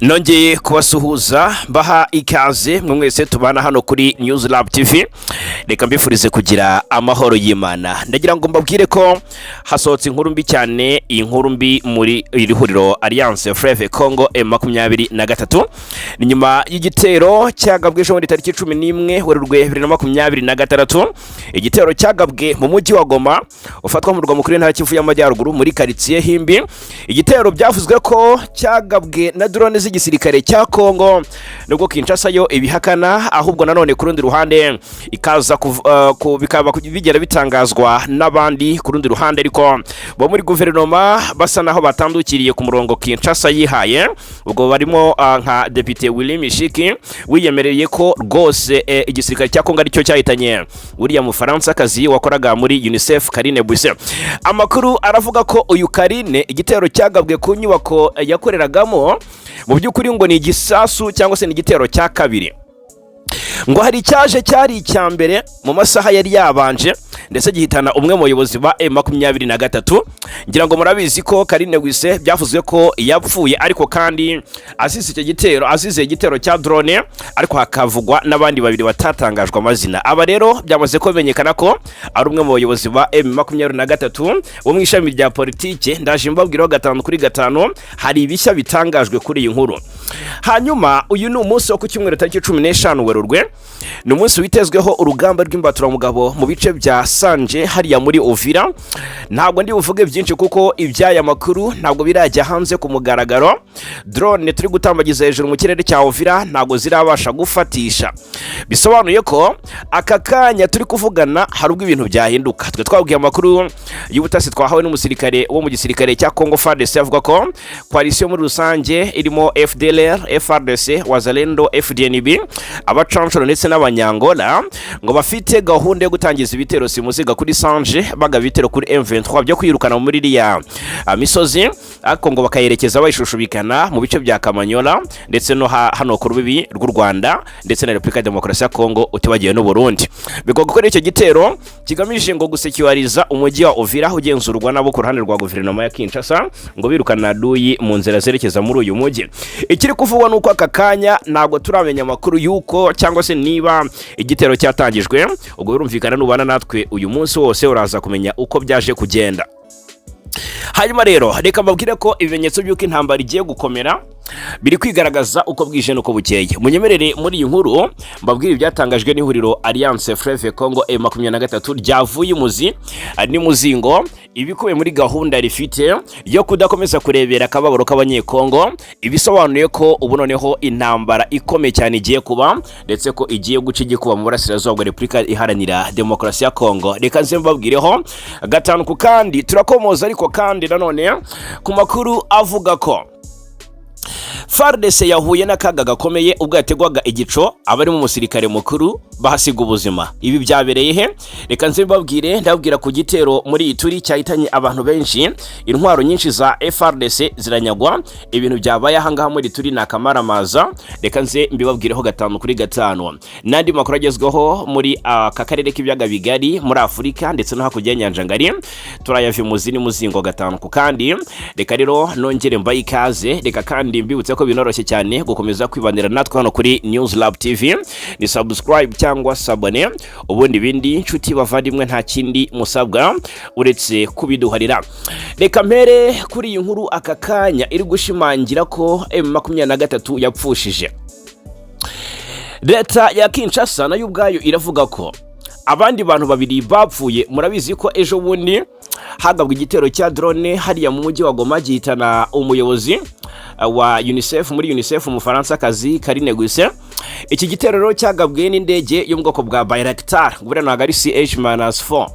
Nongeye kubasuhuza, mbaha ikaze mwe mwese tubana hano kuri News Lab TV. Reka mbifurize kugira amahoro y'Imana. Ndagira ngo mbabwire ko hasohotse inkuru mbi cyane, iyi nkuru mbi muri iri huriro Alliance Fleuve Congo M23, ni nyuma y'igitero cyagabwe ejo bundi tariki 11 Werurwe 2026. Igitero cyagabwe mu mujyi wa Goma, ufatwa mu murwa mukuru w'intara Kivu y'Amajyaruguru, muri karitsiye Himbi. Igitero byavuzwe ko cyagabwe na drone z'igisirikare cya Congo, nubwo Kinshasa yo ibihakana. Ahubwo nanone ku rundi ruhande ikaza bikaba bigera bitangazwa n'abandi ku rundi ruhande, ariko bo muri guverinoma basa naho batandukiriye ku murongo Kinshasa yihaye. Ubwo barimo nka Depite Willy Mishiki, wiyemereye ko rwose igisirikare cya Congo aricyo cyahitanye uriya Mufaransakazi wakoraga muri UNICEF, Karine Buisset. Amakuru aravuga ko uyu Karine, igitero cyagabwe ku nyubako yakoreragamo, mu by'ukuri ngo ni igisasu cyangwa se ni igitero cya kabiri. Ngo hari icyaje cyari icya mbere mu masaha yari yabanje, ndetse gihitana umwe mu bayobozi ba M23. Ngira ngo murabizi ko Karine Buisset byavuzwe ko yapfuye, ariko kandi azize icyo gitero, azize igitero cya drone, ariko hakavugwa n'abandi babiri batatangajwe amazina. Aba rero byamaze kumenyekana ko ari umwe mu bayobozi ba M23 bo mu ishami rya politike. Ndaje mbabwiraho gatanu kuri gatanu, hari ibishya bitangajwe kuri iyi nkuru. Hanyuma uyu ni umunsi wo ku cyumweru tariki 15 Werurwe, ni umunsi witezweho urugamba rw'imbaturamugabo mu bice bya Sanje hariya muri Uvira. Ntabwo ndi buvuge byinshi kuko iby'aya makuru ntabwo birajya hanze ku mugaragaro. Drone turi gutambagiza hejuru mu kirere cya Uvira ntabwo zirabasha gufatisha, bisobanuye ko aka kanya turi kuvugana hari ubwo ibintu byahinduka. Twe twabwiye amakuru y'ubutasi twahawe n'umusirikare wo mu gisirikare cya Congo FARDC, avuga ko coalition muri rusange irimo FDLR, FARDC, Wazalendo, FDNB, abacanshuro ndetse n'Abanyangola, ngo bafite gahunda yo gutangiza ibitero simusiga kuri Sanje, bagaba ibitero kuri M23 byo kwirukana muri iriya misozi, ariko ngo bakayerekeza bayishushubikana mu bice bya Kamanyola ndetse no hano ku rubibi rw'u Rwanda ndetse na Repubulika ya Demokarasi ya Kongo, utibagiwe n'u Burundi. Bigomba gukora icyo gitero kigamije ngo gusekuriza umujyi wa Uvira ugenzurwa nabo ku ruhande rwa guverinoma ya Kinshasa, ngo birukana adui mu nzira zerekeza muri uyu mujyi. Ikiri kuvugwa nuko aka kanya ntabwo turamenya amakuru y'uko cyangwa se niba igitero cyatangijwe. Ubwo birumvikana, nubana natwe uyu munsi wose uraza kumenya uko byaje kugenda. Hanyuma rero reka mbabwire ko ibimenyetso by'uko intambara igiye gukomera biri kwigaragaza uko bwije n'uko bukeye. Munyemerere muri iyi nkuru mbabwire ibyatangajwe n'ihuriro Alliance Fleuve Congo M23 ryavuye imuzi n'imuzingo, ibikubiye muri gahunda rifite yo kudakomeza kurebera akababaro k'Abanyekongo, ibisobanuye ko ubu noneho intambara ikomeye cyane igiye kuba, ndetse ko igiye guca igikuba mu burasirazuba bwa Repubulika Iharanira Demokarasi ya Kongo. Reka nze mbabwireho gatanu ku kandi. Turakomoza ariko kandi nanone ku makuru avuga ko FARDC yahuye n'akaga gakomeye ubwo yategwaga igico, abarimo umusirikare mukuru bahasiga ubuzima. Ibi byabereye he? Reka nze mbabwire. Ndabwira ku gitero muri Ituri cyahitanye abantu benshi, intwaro nyinshi za FARDC ziranyagwa. Ibintu byabaye aha ngaha muri Ituri ni akamaramaza. Reka nze mbibabwireho gatanu kuri gatanu, n'andi makuru agezweho muri aka karere k'ibiyaga bigari muri Afurika ndetse no hakurya y'inyanja ngari, turayava imuzi n'imuzingo gatanu ku kandi. Reka rero nongere mbaye ikaze. Reka kandi mbibutse ko binoroshye cyane gukomeza kwibanira natwe hano kuri News Lab TV, ni subscribe cyangwa s'abonner, ubundi ibindi, inshuti bavandimwe, nta kindi musabwa uretse kubiduharira. Reka mpere kuri iyi nkuru aka kanya iri gushimangira ko M23 yapfushije. Leta ya Kinshasa nayo ubwayo iravuga ko abandi bantu babiri bapfuye. Murabizi ko ejo bundi hagabwa igitero cya drone hariya mu mujyi wa Goma, gihitana umuyobozi wa UNICEF, muri UNICEF, Umufaransakazi Karine Buisset. Iki gitero rero cyagabwe n'indege yo mu bwoko bwa Bayraktar, buriya ntabwo ari CH-4.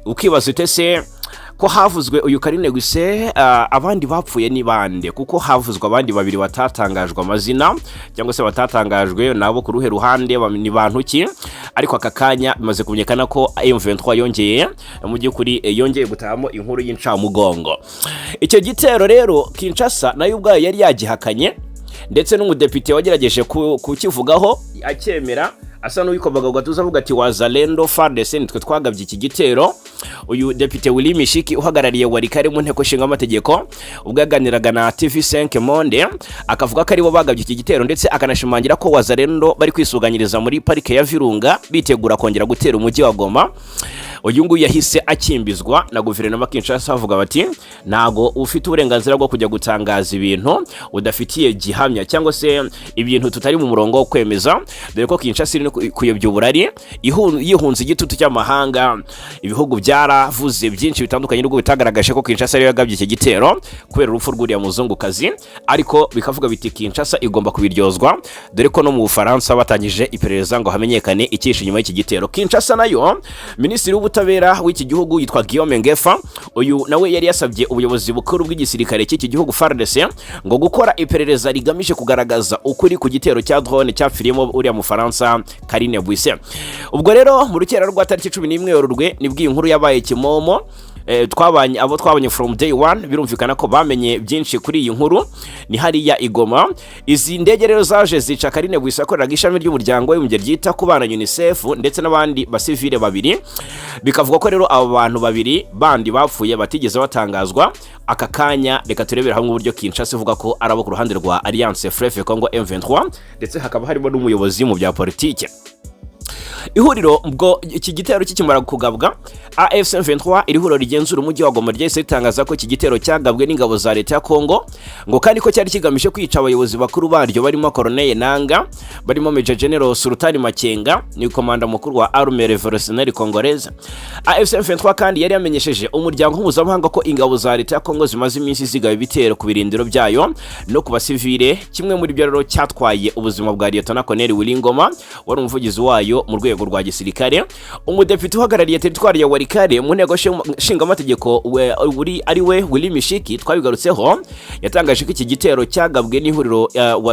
Ukibaza ute se ko havuzwe uyu Karine Buisset, abandi bapfuye ni bande? Kuko havuzwe abandi babiri batatangajwe amazina cyangwa se batatangajwe nabo ku ruhe ruhande, ni bantu ki? Ariko aka kanya bimaze kumenyekana ko M23 yongeye mu by'ukuri yongeye gutahamo inkuru y'incamugongo. Icyo gitero rero Kinshasa nayo ubwayo yari yagihakanye, ndetse n'umudepite wagerageje kukivugaho acyemera. asa n'uwikobaga ku gatuza avuga ati: "Wazalendo, FARDC, nitwe twagabye iki gitero." Uyu Depite Willy Mishiki uhagarariye Walikale mu nteko ishinga amategeko, ubwo yaganiraga na TV5 Monde, akavuga ko aribo bagabye iki gitero, ndetse akanashimangira ko Wazalendo bari kwisuganyiriza muri parike ya Virunga bitegura kongera gutera umujyi wa Goma. Uyu nguyu yahise akimbizwa na guverinoma Kinshasa, bavuga bati: "Ntago ufite uburenganzira bwo kujya gutangaza ibintu udafitiye gihamya cyangwa se ibintu tutari mu murongo wo kwemeza," dore ko Kinshasa iri no kuyobya uburari yihunze igitutu cy'amahanga. Ibihugu byaravuze byinshi bitandukanye, nubwo bitagaragaje ko Kinshasa ariyo yagabye iki gitero kubera urupfu rw'uriya muzungukazi, ariko bikavuga biti: "Kinshasa igomba kubiryozwa," dore ko no mu Bufaransa batangije iperereza ngo hamenyekane icyishe inyuma y'iki gitero. Kinshasa nayo, minisitiri w'ubutabera w'iki gihugu yitwa Guillaume Ngefa, uyu nawe yari yasabye ubuyobozi bukuru bw'igisirikare cy'iki gihugu FARDC ngo gukora iperereza rigamije kugaragaza ukuri ku gitero cya drone cyapfiriyemo uriya Mufaransa Karine Buisset. Ubwo rero mu rukera rwa tariki 11 Werurwe nibwo iyi nkuru yabaye kimomo. Twabanye, abo twabonye from day one, birumvikana ko bamenye byinshi kuri iyi nkuru. Ni hariya i Goma. Izi ndege rero zaje zica Karine Buisset akoreraga ishami ry'umuryango w'abibumbye ryita ku bana UNICEF, ndetse n'abandi basivile babiri. Bikavuga ko rero abo bantu babiri bandi bapfuye batigeze batangazwa aka kanya. Reka turebere hamwe uburyo Kinshasa ivuga ko ari abo ku ruhande rwa Alliance Fleuve Congo M23, ndetse hakaba harimo n'umuyobozi mu bya politike. Ihuriro, ubwo iki gitero kikimara kugabwa, AFC M23, iri huriro rigenzura umujyi wa Goma, ryahise ritangaza ko iki gitero cyagabwe n'ingabo za leta ya Congo, ngo kandi ko cyari kigamije kwica abayobozi bakuru baryo barimo Corneille Nanga, barimo Major General Sultani Makenga, ni komanda mukuru wa Armée Révolutionnaire Congolaise. AFC M23 kandi yari yamenyesheje umuryango mpuzamahanga ko ingabo za leta ya Congo zimaze iminsi zigaba ibitero ku birindiro byayo no ku basivile. Kimwe muri byo rero cyatwaye ubuzima bwa Lieutenant Colonel Willy Ngoma wari umuvugizi wayo mu rwego rwa gisirikare. Umudepite uhagarariye teritwari ya Walikale mu nteko nshingamategeko uri ari we Willy Mishiki, twabigarutseho, yatangaje ko iki gitero cyagabwe n'ihuriro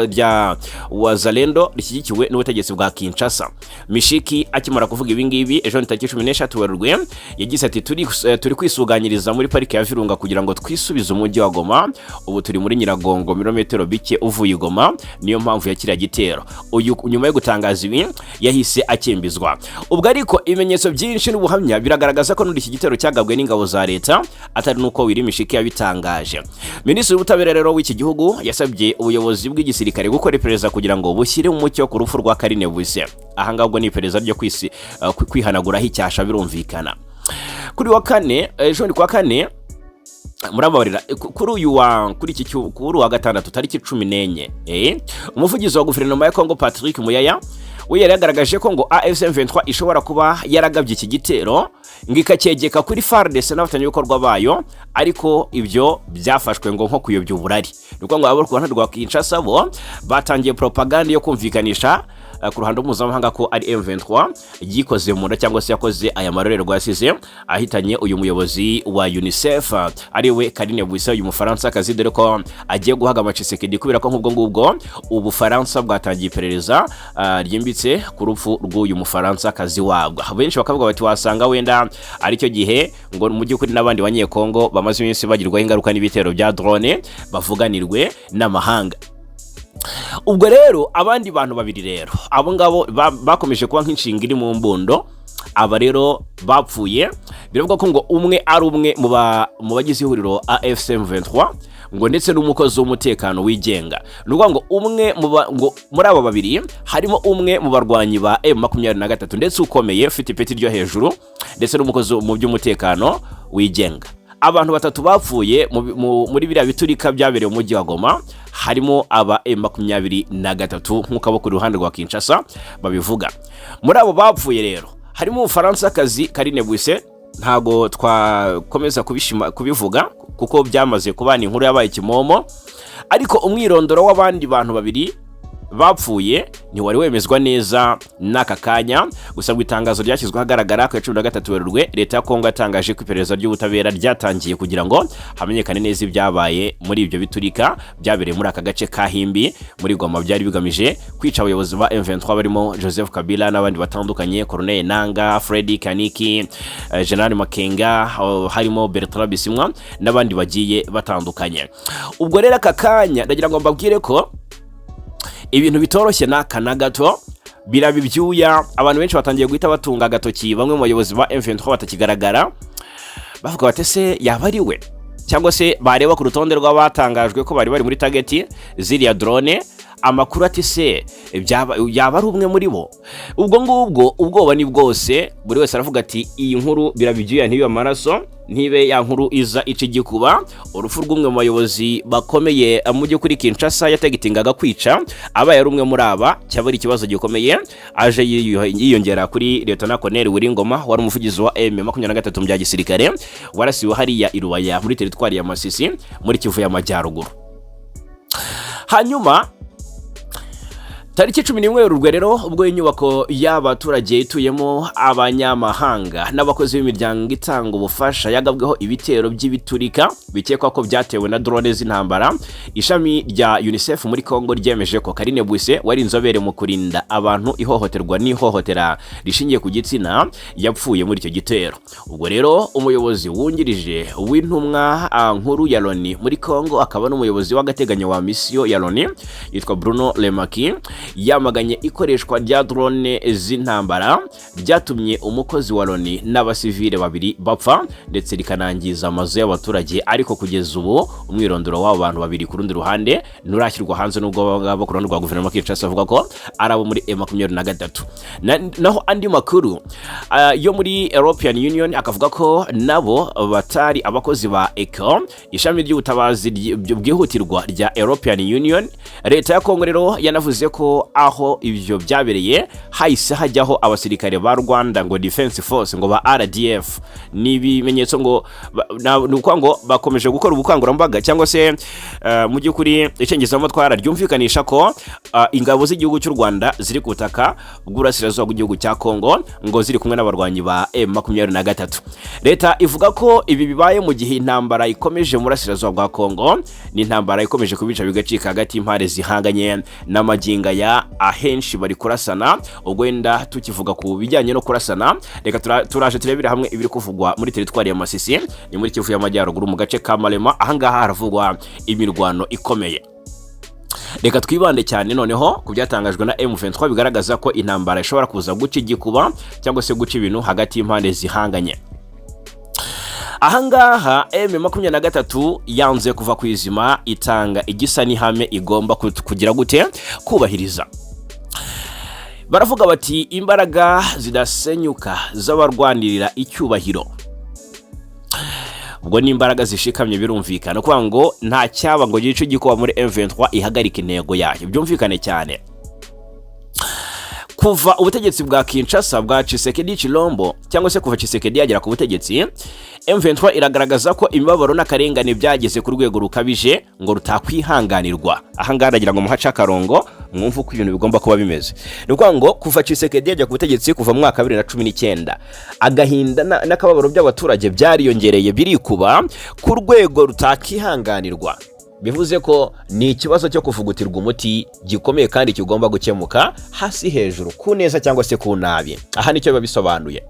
rya Wazalendo rishyigikiwe n'ubutegetsi bwa Kinshasa. Mishiki akimara kuvuga ibi ngibi ejo ni tariki 13 Werurwe, yagize ati: Turi kwisuganyiriza muri parike ya Virunga kugira ngo twisubize umujyi wa Goma. Ubu turi muri Nyiragongo, ibirometero bike uvuye i Goma, niyo mpamvu ya kiriya gitero." Uyu nyuma yo gutangaza ibi yahise akimbizwa. Ubwo ariko ibimenyetso byinshi n'ubuhamya biragaragaza ko n'undi iki gitero cyagabwe n'ingabo za leta, atari nuko Willy Mishiki yabitangaje. Minisitiri w'ubutabera rero w'iki gihugu yasabye ubuyobozi bw'igisirikare gukora iperereza kugira ngo bushyire umucyo ku rupfu rwa Karine Buisset. Aha ngaha ubwo ni iperereza ryo kwihanaguraho icyasha, birumvikana. Kuri wa kane, ejo ni kwa kane, murababarira, kuri uyu wa kuri iki kuri uwa gatandatu tariki 14, umuvugizi wa guverinoma ya Congo Patrick Muyaya we yari yagaragaje ko ngo AFC M23 ishobora kuba yaragabye iki gitero ngo ikacyegeka kuri FARDC n'abafatanyabikorwa bayo, ariko ibyo byafashwe ngo nko kuyobya uburari. Ni ukuvuga ngo abo ku ruhande rwa Kinshasa bo batangiye propaganda yo kumvikanisha ku ruhando mpuzamahanga ko ari M23 yikoze mu nda cyangwa se yakoze aya marorerwa yasize ahitanye uyu muyobozi wa UNICEF ari we Karine Buisset, uyu Mufaransa kazi, dore ko agiye guhagama Tshisekedi, kubera ko nk'ubwo ngubwo Ubufaransa bwatangiye iperereza ryimbitse ku rupfu rw'uyu Mufaransa kazi wabwo. Benshi bakavuga bati: "Wasanga wenda aricyo gihe ngo mu by'ukuri n'abandi Banyekongo bamaze iminsi bagirwaho ingaruka n'ibitero bya drone bavuganirwe n'amahanga." Ubwo rero abandi bantu babiri rero, abo ngabo bakomeje kuba nk'inshinga iri mu mbundo. Aba rero bapfuye biravuga ko ngo umwe ari umwe mu bagize ihuriro AFC M23, ngo ndetse n'umukozi w'umutekano wigenga. Ni ukuvuga ngo umwe mu ngo muri abo babiri harimo umwe mu barwanyi ba M23 ndetse ukomeye, ufite ipeti ryo hejuru, ndetse n'umukozi mu by'umutekano wigenga. Abantu batatu bapfuye muri biriya biturika byabereye mu mujyi wa Goma harimo aba M23, nk'uko abo ku ruhande rwa Kinshasa babivuga. Muri abo bapfuye rero harimo Umufaransa-kazi Karine Buisset. Ntago twakomeza kubivuga kuko byamaze kuba ni inkuru yabaye kimomo, ariko umwirondoro w'abandi bantu babiri bapfuye ntiwari wemezwa neza n'aka kanya. Gusa ngo itangazo ryashyizwe ahagaragara ku ya 13 Werurwe, leta ya Kongo yatangaje ko iperereza ry'ubutabera ryatangiye kugira ngo hamenyekane neza ibyabaye muri ibyo biturika byabereye muri aka gace ka Himbi muri Goma, byari bigamije kwica abayobozi ba M23 barimo Joseph Kabila n'abandi batandukanye, Corneille Nanga, Freddy Kaniki, General Makenga, harimo Bertrand Bisimwa n'abandi bagiye batandukanye. Ubwo rero aka kanya ndagira ngo mbabwire ko ibintu bitoroshye n'aka na gato. Biraba ibyuya. Abantu benshi batangiye guhita batunga agatoki bamwe mu bayobozi ba M23 batakigaragara, bavuga bati: "Ese yaba ari we?" Cyangwa se bareba ku rutonde rw'abatangajwe ko bari bari muri target ziriya drone, amakuru ati: "Se yaba ari umwe muri bo?" Ubwo ngubwo ubwoba ni bwose, buri wese aravuga ati: "Iyi nkuru biraba ibyuya ntibibe amaraso, ntibe ya nkuru iza ica igikuba." Urupfu rw'umwe mu bayobozi bakomeye mu by'ukuri Kinshasa yatargetingaga kwica, abaye ari umwe muri aba, cyaba ari ikibazo gikomeye. Aje yiyongera kuri Lieutenant Colonel Willy Ngoma, wari umuvugizi wa M23 mu bya gisirikare, warasiwe hariya i Rubaya muri teritwari ya Masisi muri Kivu y'Amajyaruguru. Hanyuma tariki 11 Werurwe rero, ubwo inyubako y'abaturage ituyemo abanyamahanga n'abakozi b'imiryango itanga ubufasha yagabweho ibitero by'ibiturika bikekwa ko byatewe na drone z'intambara, ishami rya UNICEF muri Congo ryemeje ko Karine Buisset, wari inzobere mu kurinda abantu ihohoterwa n'ihohotera rishingiye ku gitsina, yapfuye muri icyo gitero. Ubwo rero umuyobozi wungirije w'intumwa nkuru ya Loni muri Congo, akaba n'umuyobozi w'agateganyo wa misiyo ya Loni, yitwa Bruno Lemaquis, yamaganye ikoreshwa rya drone z'intambara ryatumye umukozi wa Loni n'abasivile babiri bapfa, ndetse rikanangiza amazu y'abaturage. Ariko kugeza ubu umwirondoro w'abo bantu babiri ku rundi ruhande nturashyirwa hanze, nubwo ngabo ku ruhande rwa guverinoma Kinshasa bavuga ko ari abo muri M23. Naho andi makuru yo muri European Union akavuga ko nabo batari abakozi ba ECHO, ishami ry'ubutabazi bwihutirwa rya European Union. Leta ya Kongo rero yanavuze ko aho ibyo byabereye hahise hajyaho abasirikare ba Rwanda ngo Defense Force, ngo ba RDF. Ni ibimenyetso ngo ni ukuvuga ngo bakomeje gukora ubukangurambaga, cyangwa se mu by'ukuri icengezamatwara ryumvikanisha ko ingabo z'igihugu cy'u Rwanda ziri ku butaka bw'uburasirazuba bw'igihugu cya Kongo, ngo ziri kumwe n'abarwanyi ba M23. Leta ivuga ko ibi bibaye mu gihe intambara ikomeje mu burasirazuba bwa Kongo. Ni intambara ikomeje kubica bigacika hagati y'impande zihanganye n'amaginga ya ahenshi bari kurasana. Ubwo wenda tukivuga ku bijyanye no kurasana, reka turaje turebere hamwe ibiri kuvugwa muri teritwari ya Masisi, ni muri Kivu y'Amajyaruguru, mu gace ka Marema. Ahangaha haravugwa imirwano ikomeye. Reka twibande cyane noneho ku byatangajwe na M23 bigaragaza ko intambara ishobora kuza guca igikuba, cyangwa se guca ibintu hagati y'impande zihanganye. Ahangaha M23 yanze kuva ku izima, itanga igisa n'ihame igomba kugira gute? Kubahiriza. Baravuga bati: "Imbaraga zidasenyuka z'abarwanirira icyubahiro." Ubwo ni imbaraga zishikamye, birumvikana kuvuga ngo nta cyaba ngo gice igikuba muri M23 ihagarika intego yayo. Byumvikane cyane, kuva ubutegetsi bwa Kinshasa bwa Tshisekedi Chilombo, cyangwa se kuva Tshisekedi yagera ku butegetsi, M23 iragaragaza ko imibabaro n'akarengane byageze ku rwego rukabije ngo rutakwihanganirwa. Ahangaha ndagira ngo muhace akarongo, mwumve uko ibintu bigomba kuba bimeze. Ni ukuvuga ngo kuva Tshisekedi yajya ku butegetsi, kuva mu mwaka wa 2019, agahinda n'akababaro by'abaturage byariyongereye, birikuba ku rwego rutakihanganirwa. Bivuze ko ni ikibazo cyo kuvugutirwa umuti gikomeye kandi kigomba gukemuka hasi hejuru, ku neza cyangwa se ku nabi. Aha nicyo biba bisobanuye.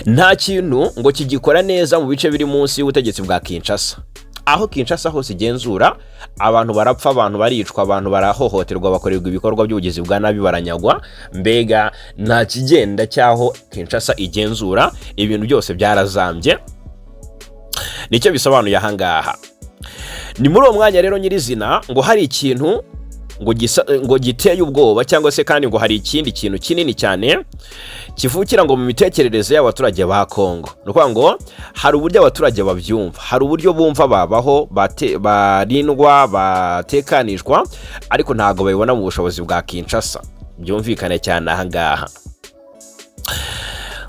Nta kintu ngo kigikora neza mu bice biri munsi y'ubutegetsi bwa Kinshasa. Aho Kinshasa hose igenzura, abantu barapfa, abantu baricwa, abantu barahohoterwa, bakorerwa ibikorwa by'ubugizi bwa nabi, baranyagwa. Mbega nta kigenda cy'aho Kinshasa igenzura, ibintu byose byarazambye, nicyo bisobanuye ahangaha. Ni muri uwo mwanya rero nyirizina ngo hari ikintu ngo gisa ngo giteye ubwoba, cyangwa se kandi ngo hari ikindi kintu kinini cyane kivukira ngo mu mitekerereze y'abaturage ba Kongo. Ni ukuvuga ngo hari uburyo abaturage babyumva, hari uburyo bumva babaho, barindwa, batekanishwa, ariko ntabwo babibona mu bushobozi bwa Kinshasa. Byumvikane cyane ahangaha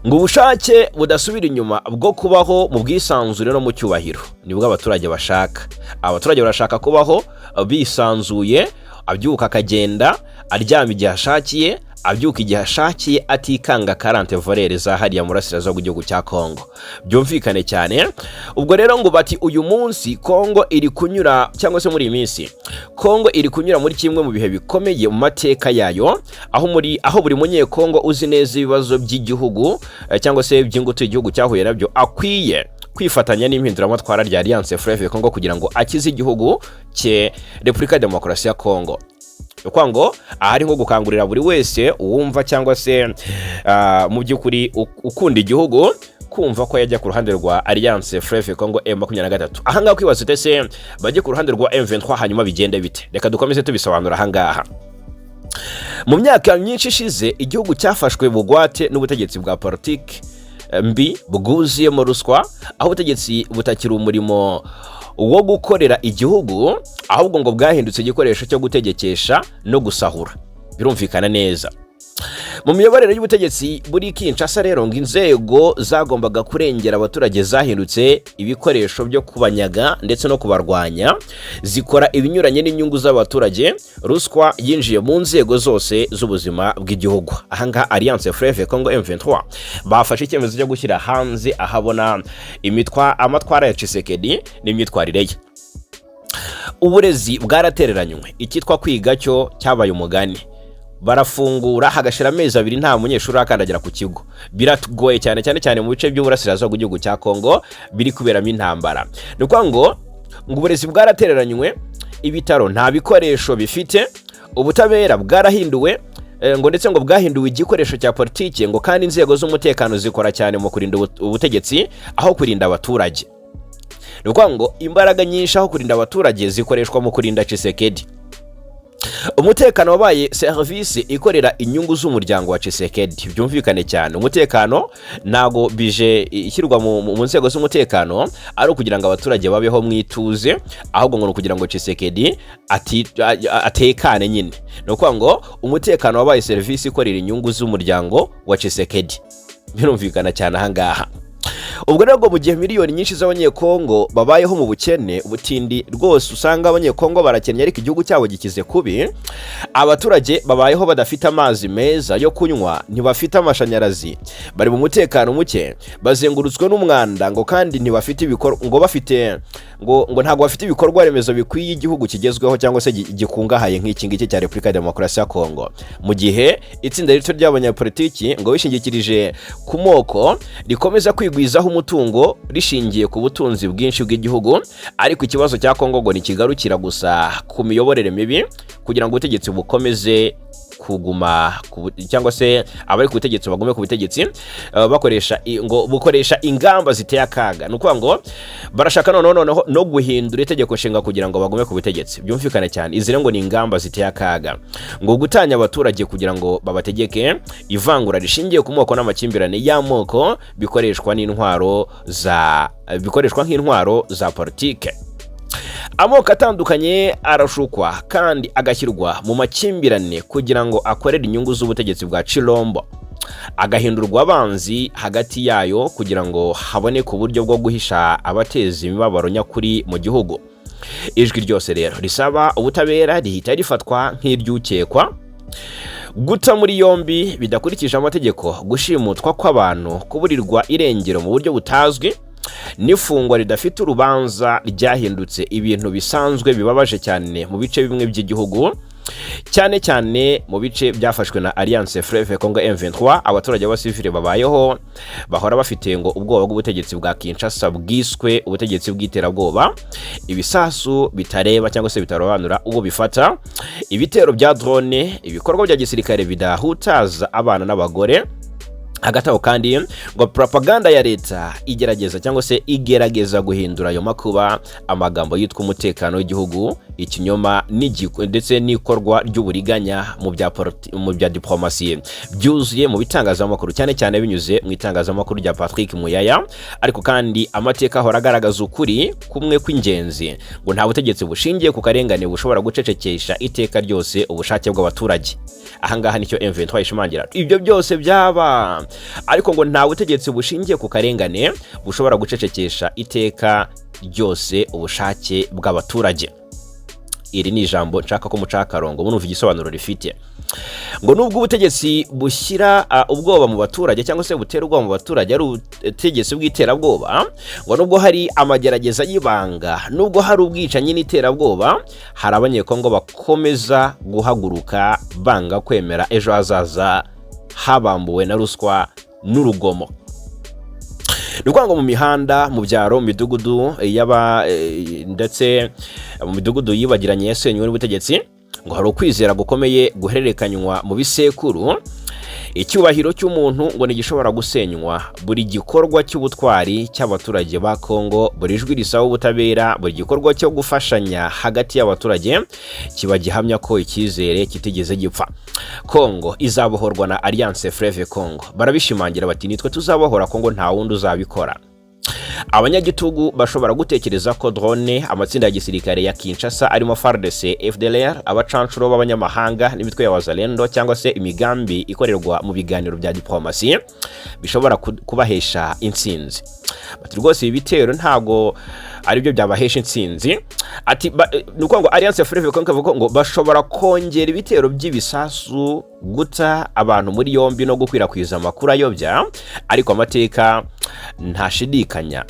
ngo ubushake budasubira inyuma bwo kubaho mu bwisanzure no mu cyubahiro nibwo abaturage bashaka. Abaturage barashaka kubaho bisanzuye, abyuka akagenda, aryama igihe ashakiye, abyuka igihe ashakiye, atikanga quarante voleurs za hariya mu burasirazuba bw'igihugu cya Kongo. Byumvikane cyane. Ubwo rero ngo bati uyu munsi Kongo iri kunyura, cyangwa se muri iyi minsi Kongo iri kunyura muri kimwe mu bihe bikomeye mu mateka yayo, aho buri Munyekongo uzi neza ibibazo by'igihugu cyangwa se by'ingutu igihugu cyahuye nabyo akwiye kwifatanya n'impinduramatwara rya Alliance Fleuve Congo kugira ngo akize igihugu cye, Repubulika ya Demokarasi ya Kongo. Ni ukuvuga ngo aha ari nko gukangurira buri wese uwumva cyangwa se mu by'ukuri ukunda igihugu kumva ko yajya ku ruhande rwa Alliance Fleuve Congo M23. Ahangaha kwibaza ute se bajye ku ruhande rwa M23, hanyuma bigende bite? Reka dukomeze tubisobanura ahangaha. Mu myaka myinshi ishize, igihugu cyafashwe bugwate n'ubutegetsi bwa politiki mbi bwuzuyemo ruswa, aho ubutegetsi butakiri umurimo wo gukorera igihugu, ahubwo ngo bwahindutse igikoresho cyo gutegekesha no gusahura. Birumvikana neza. Mu miyoborere y'ubutegetsi buri Kinshasa rero, ngo inzego zagombaga kurengera abaturage zahindutse ibikoresho byo kubanyaga ndetse no kubarwanya, zikora ibinyuranye n'inyungu z'abaturage. Ruswa yinjiye mu nzego zose z'ubuzima bw'igihugu. Ahangaha Alliance Fleuve Congo M23 bafashe icyemezo cyo gushyira hanze ahabona imitwa amatwara ya Tshisekedi n'imyitwarire ye. Uburezi bwaratereranywe, icyitwa kwiga cyo cyabaye umugani. Barafungura hagashira amezi 2 nta munyeshuri urakandagira ku kigo. Biragoye cyane, cyane cyane mu bice by'uburasirazuba bw'igihugu cya Kongo biri kuberamo intambara. Ni ukuvuga ngo uburezi bwaratereranywe, ibitaro nta bikoresho bifite, ubutabera bwarahinduwe ngo ndetse ngo bwahinduwe igikoresho cya politiki, ngo kandi inzego z'umutekano zikora cyane mu kurinda ubutegetsi aho kurinda abaturage. Ni ukuvuga ngo imbaraga nyinshi aho kurinda abaturage zikoreshwa mu kurinda Tshisekedi. Umutekano wabaye serivisi ikorera inyungu z'umuryango wa Tshisekedi. Byumvikane cyane, umutekano ntago bije ishyirwa mu nzego z'umutekano ari ukugira ngo abaturage babeho mu ituze, ahubwo ngo ni ukugira ngo Tshisekedi atekane nyine. Ni ukuvuga ngo umutekano wabaye serivisi ikorera inyungu z'umuryango wa Tshisekedi. Birumvikana cyane ahangaha. Ubwo rero ngo mu gihe miliyoni nyinshi z'Abanyekongo babayeho mu bukene, ubutindi rwose, usanga Abanyekongo barakennye ariko igihugu cyabo gikize kubi. Abaturage babayeho badafite amazi meza yo kunywa, ntibafite amashanyarazi, bari mu mutekano muke, bazengurutswe n'umwanda, ngo kandi ntibafite ibikorwa, ngo bafite ngo ntabwo bafite ibikorwa remezo bikwiye igihugu kigezweho cyangwa se gikungahaye nk'iki ngiki cya Repubulika ya Demokarasi ya Kongo. Mu gihe itsinda rito ry'abanyapolitiki ngo bishingikirije ku moko rikomeza kwigwizaho umutungo rishingiye ku butunzi bwinshi bw'igihugu. Ariko ikibazo cya Kongo ngo ntikigarukira gusa ku miyoborere mibi. Kugira ngo ubutegetsi bukomeze kuguma cyangwa se abari ku butegetsi bagume ku butegetsi, bakoresha ngo bukoresha ingamba ziteye akaga. Ni ukuvuga ngo barashaka noneho no guhindura itegeko nshinga kugira ngo bagume ku butegetsi. Byumvikane cyane, izi rero ngo ni ingamba ziteye akaga, ngo gutanya abaturage kugira ngo babategeke, ivangura rishingiye ku moko n'amakimbirane y'amoko bikoreshwa nk'intwaro za politike. Amoko atandukanye arashukwa kandi agashyirwa mu makimbirane kugira ngo akorere inyungu z'ubutegetsi bwa Chilombo, agahindurwa abanzi hagati yayo kugira ngo haboneke uburyo bwo guhisha abateza imibabaro nyakuri mu gihugu. Ijwi ryose rero risaba ubutabera rihita rifatwa nk'iryukekwa. Guta muri yombi bidakurikije amategeko, gushimutwa kw'abantu, kuburirwa irengero mu buryo butazwi n'ifungwa ridafite urubanza ryahindutse ibintu bisanzwe bibabaje cyane mu bice bimwe by'igihugu, cyane cyane mu bice byafashwe na Alliance Fleuve Congo M23. Abaturage b'abasivile babayeho bahora bafite ngo ubwoba bw'ubutegetsi bwa Kinshasa bwiswe ubutegetsi bw'iterabwoba, ibisasu bitareba cyangwa se bitarobanura uwo bifata, ibitero bya drone, ibikorwa bya gisirikare bidahutaza abana n'abagore. Hagati aho kandi ngo propaganda ya leta igerageza cyangwa se igerageza guhindura ayo makuba amagambo yitwa umutekano w'igihugu, ikinyoma ndetse n'ikorwa ry'uburiganya mu bya diplomasi byuzuye mu bitangazamakuru, cyane cyane binyuze mu itangazamakuru rya Patrick Muyaya. Ariko kandi amateka ahora agaragaza ukuri kumwe kw'ingenzi, ngo nta butegetsi bushingiye ku karengane bushobora gucecekesha iteka ryose ubushake bw'abaturage. Ahangaha nicyo M23 ishimangira. Ibyo byose byaba, ariko ngo nta butegetsi bushingiye ku karengane bushobora gucecekesha iteka ryose ubushake bw'abaturage. Iri ni ijambo nshaka ko muca akarongo munumva igisobanuro rifite. Ngo nubwo ubutegetsi bushyira ubwoba mu baturage cyangwa se butera ubwoba mu baturage ari ubutegetsi bw'iterabwoba, ngo nubwo hari amagerageza y'ibanga, nubwo hari ubwicanyi n'iterabwoba, hari Abanyekongo bakomeza guhaguruka banga kwemera ejo hazaza habambuwe na ruswa n'urugomo. Ni ukuvuga ngo mu mihanda, mu byaro, mu midugudu yaba ndetse mu midugudu yibagiranye yasenywe n'ubutegetsi. Ngo hari ukwizera gukomeye guhererekanywa mu bisekuru. Icyubahiro cy'umuntu ngo ntigishobora gusenywa. Buri gikorwa cy'ubutwari cy'abaturage ba Kongo, buri jwi risaba ubutabera, buri gikorwa cyo gufashanya hagati y'abaturage kiba gihamya ko icyizere kitigeze gipfa. Kongo izabohorwa na Alliance Fleuve Congo. Barabishimangira bati: "Nitwe tuzabohora Kongo, nta wundi uzabikora." Abanyagitugu bashobora gutekereza ko drone, amatsinda ya gisirikare ya Kinshasa arimo FARDC, FDLR, abacanshuro b'abanyamahanga n'imitwe ya Wazalendo, cyangwa se imigambi ikorerwa mu biganiro bya diplomasi bishobora kubahesha intsinzi. Bati: "Rwose ibi bitero ntago aribyo byabahesha intsinzi." Ati ni ukuvuga ngo Alliance Fleuve Congo ivuga ngo bashobora kongera ibitero by'ibisasu, guta abantu muri yombi no gukwirakwiza amakuru ayobya, ariko amateka ntashidikanya.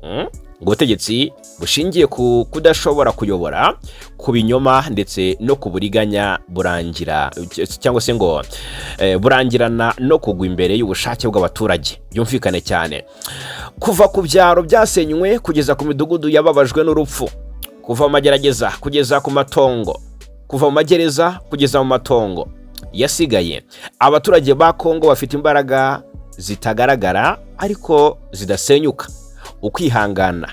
Ngo ubutegetsi bushingiye ku kudashobora kuyobora, ku binyoma ndetse no ku buriganya burangira, cyangwa se ngo burangirana no kugwa imbere y'ubushake bw'abaturage. Byumvikane cyane: kuva ku byaro byasenywe kugeza ku midugudu yababajwe n'urupfu, kuva mu magerageza kugeza ku matongo, kuva mu magereza kugeza mu matongo yasigaye, abaturage ba Kongo bafite imbaraga zitagaragara ariko zidasenyuka: ukwihangana.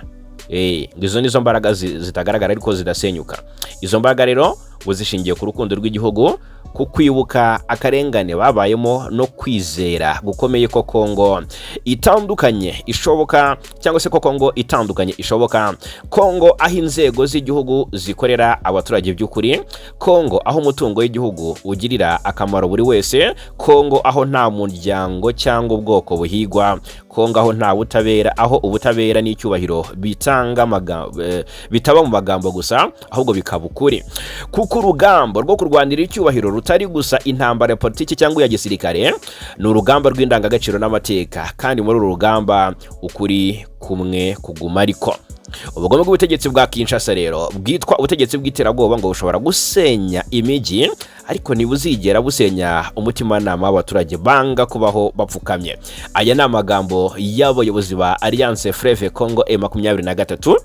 Ngo izo nizo mbaraga zitagaragara ariko zidasenyuka. Izo mbaraga rero ngo zishingiye ku rukundo rw'igihugu, ku kwibuka akarengane babayemo no kwizera gukomeye ko Kongo itandukanye ishoboka, cyangwa se ko Kongo itandukanye ishoboka, Kongo aho inzego z'igihugu zikorera abaturage by'ukuri, Kongo aho umutungo w'igihugu ugirira akamaro buri wese, Kongo aho nta muryango cyangwa ubwoko buhigwa, Kongo aho nta butabera, aho ubutabera n'icyubahiro bitanga bitaba mu magambo gusa ahubwo bikaba ukuri. Kuko urugamba rwo kurwanira icyubahiro rutari gusa intambara ya politiki cyangwa iya gisirikare, ni urugamba rw'indangagaciro n'amateka, kandi muri uru rugamba ukuri kumwe kuguma. Ariko ubugome bw'ubutegetsi bwa Kinshasa rero bwitwa ubutegetsi bw'iterabwoba ngo bushobora gusenya imijyi, ariko ntibuzigera busenya umutimanama w'abaturage banga kubaho bapfukamye. Aya ni amagambo y'abayobozi ba Alliance Fleuve Congo M23,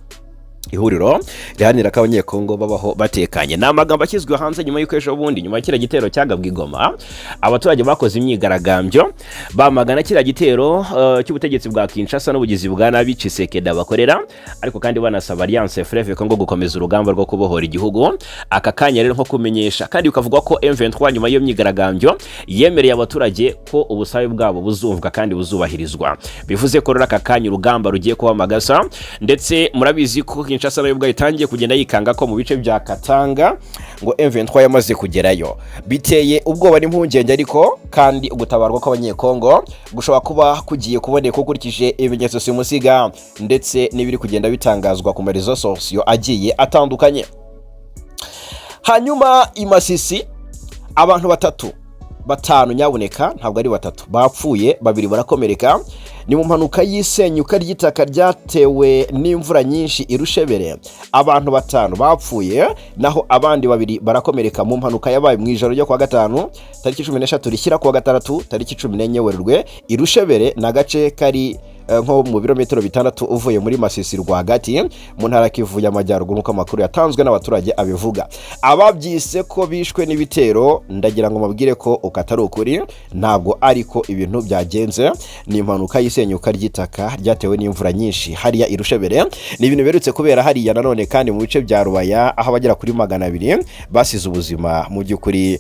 ihuriro riharanira ko Abanyekongo babaho batekanye. Ni amagambo ashyizwe hanze nyuma y'uko ejo bundi, nyuma ya kiriya gitero cyagabwe i Goma, abaturage bakoze imyigaragambyo bamagana kiriya gitero cy'ubutegetsi bwa Kinshasa n'ubugizi bwa nabi Tshisekedi bakorera, ariko kandi banasaba Alliance Fleuve Congo gukomeza urugamba rwo kubohora igihugu. Aka kanya rero nko kumenyesha kandi bikavugwa ko M23 nyuma y'iyo myigaragambyo yemereye abaturage ko ubusabe bwabo buzumvwa kandi buzubahirizwa. Bivuze ko rero aka kanya urugamba rugiye kuba amagasa, ndetse murabizi ko Kinshasa nayo ubwayo itangiye kugenda yikanga ko mu bice bya Katanga ngo M23 yamaze kugerayo. Biteye ubwoba n'impungenge, ariko kandi ugutabarwa kw'Abanyekongo gushobora kuba kugiye kuboneka ukurikije ibimenyetso simusiga ndetse n'ibiri kugenda bitangazwa ku ma réseaux sociaux agiye atandukanye. Hanyuma i Masisi abantu batatu, batanu nyabuneka, ntabwo ari batatu, bapfuye, babiri barakomereka. Ni mu mpanuka y'isenyuka ry'itaka ryatewe n'imvura nyinshi i Rushebere. Abantu batanu bapfuye naho abandi babiri barakomereka mu mpanuka yabaye mu ijoro ryo kuwa gatanu tariki 13 rishyira kuwa gatandatu tariki 14 Werurwe i Rushebere. Ni agace kari nko mu birometero 6 uvuye muri Masisi rwagati mu ntara ya Kivu y'Amajyaruguru, nk'uko amakuru yatanzwe n'abaturage abivuga. Ababyise ko bishwe n'ibitero, ndagira ngo mabwire ko uko atari ukuri, ntabwo ariko ibintu byagenze. Ni impanuka y'isenyuka ry'itaka ryatewe n'imvura nyinshi hariya i Rushebere. Ni ibintu biherutse kubera hariya nanone kandi mu bice bya Rubaya, aho abagera kuri 200 basize ubuzima mu by'ukuri,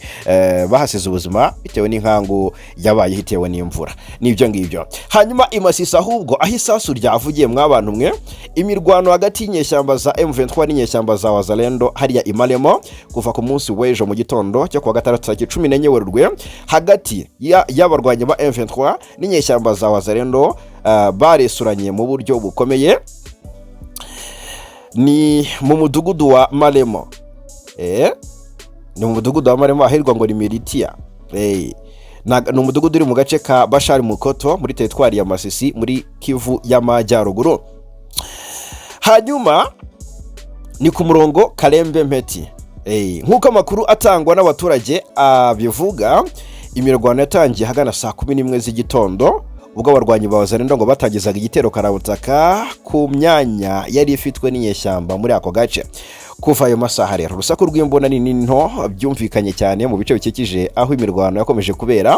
bahasize ubuzima bitewe n'inkangu yabaye itewe n'imvura n'ibyo ngibyo. Hanyuma i Masisi ahubwo aho isasu ryavugiye, mw'abantu mwe, imirwano hagati y'inyeshyamba za M23 n'inyeshyamba za Wazalendo hariya i Maremo kuva ku munsi w'ejo mu gitondo cyo kuwa gatandatu tariki 14 Werurwe, hagati y'abarwanyi ba M23 n'inyeshyamba za Wazalendo, baresuranye mu buryo bukomeye. Ni mu mudugudu wa Maremo, ni mu mudugudu wa Maremo ahirwa ngo ni Militia. Ni umudugudu uri mu gace ka Bashari Mukoto muri teritwari ya Masisi muri Kivu y'Amajyaruguru. Hanyuma ni ku murongo Karembe Mpeti. Nk'uko amakuru atangwa n'abaturage abivuga, imirwano yatangiye ahagana saa 11 z'igitondo, ubwo abarwanyi ba Wazalendo ngo batangizaga igitero karabutaka ku myanya yari ifitwe n'inyeshyamba muri ako gace. Kuva ayo masaha rero, urusaku rw'imbunda nini nto byumvikanye cyane mu bice bikikije aho imirwano yakomeje kubera.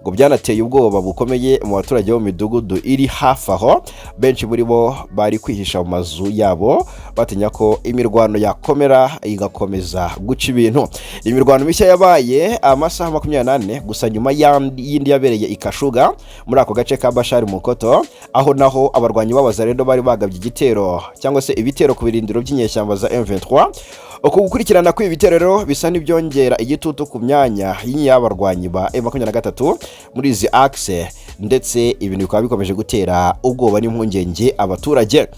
Ngo byanateye ubwoba bukomeye mu baturage bo mu midugudu iri hafi aho. Benshi muri bo bari kwihisha mu mazu yabo, batinya ko imirwano yakomera igakomeza guca ibintu. Imirwano mishya yabaye amasaha 24 gusa nyuma y'indi yabereye i Kashuga, muri ako gace ka Bashari Mukoto, aho naho abarwanyi b'Abazalendo bari bagabye igitero cyangwa se ibitero ku birindiro by'inyeshyamba za M23. Uku gukurikirana kw'ibi bitero rero bisa n'ibyongera igitutu ku myanya y'abarwanyi ba M23 muri izi axe, ndetse ibintu bikaba bikomeje gutera ubwoba n'impungenge abaturage.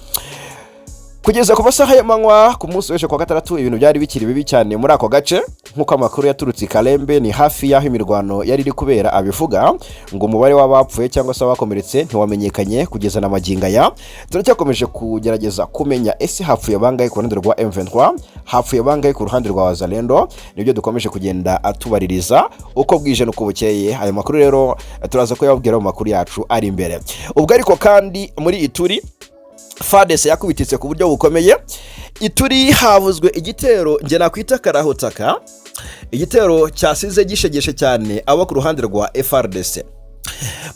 Kugeza ku masaha y'amanywa ku munsi w'ejo kuwa gatandatu, ibintu byari bikiri bibi cyane muri ako gace, nk'uko amakuru yaturutse i Kalembe, ni hafi y'aho imirwano yari iri kubera, abivuga. Ngo umubare w'abapfuye cyangwa se abakomeretse ntiwamenyekanye kugeza na magingo aya. Turacyakomeje kugerageza kumenya: ese hapfuye bangahe ku ruhande rwa M23, hapfuye bangahe ku ruhande rwa Wazalendo? Nibyo dukomeje kugenda atubaririza uko bwije n'uko bukeye. Ayo makuru rero turaza kuyababwira mu makuru yacu ari imbere. Ubwo ariko kandi muri Ituri, FARDC yakubititse ku buryo bukomeye. Ituri havuzwe igitero njye nakwita karahutaka, igitero cyasize gishegeshe cyane abo ku ruhande rwa FARDC.